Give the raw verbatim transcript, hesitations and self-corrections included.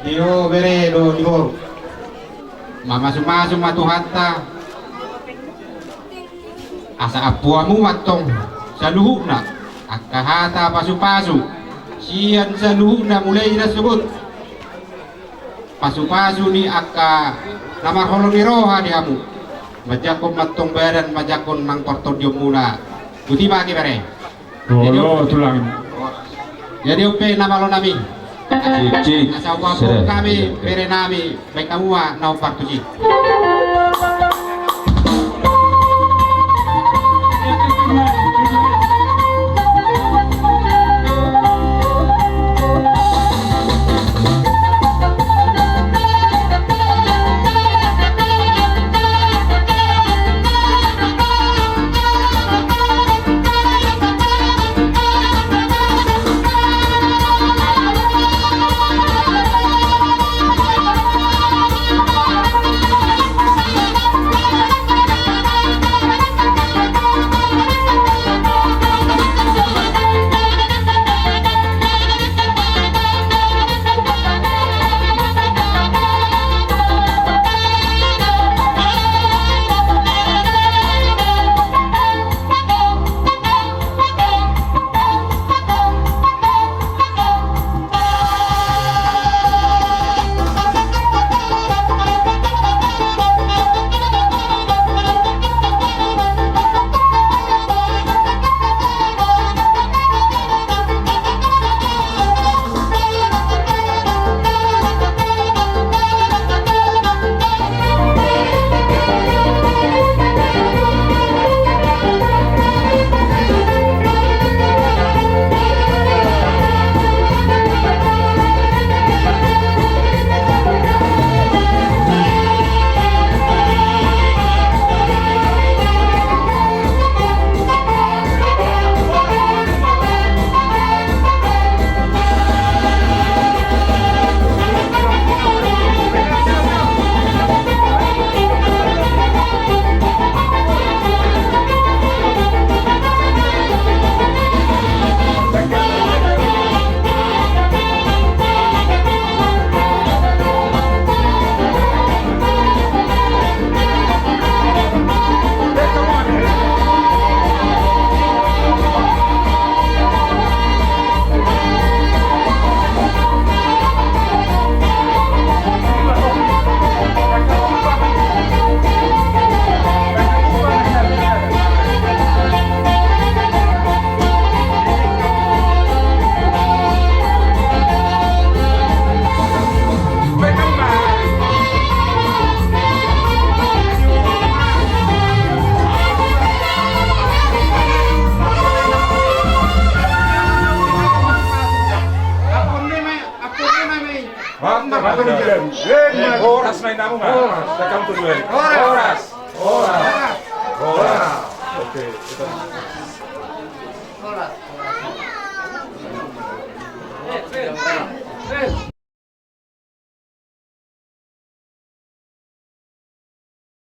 Io, bere dohot boru. Mamasumasu ma Tuhanta. Asa ampuanmu ma antong saluhutna angka hata pasupasu sian saluhutna mulai na sogot. Pasupasu ni angka na marholong ni roha di hamu. Manjangkon ma antong badan, manjangkon nang partondionmuna. Boti ma, bere. Jadi, olo, tulang. Jadi on pe na malo nami. Cik, cik. Asa hupasahat hami, bere nami, baen hamu ma na hombar tusi. Horas ma inna muna. Horas. Horas. Horas. Horas. Oke. Horas.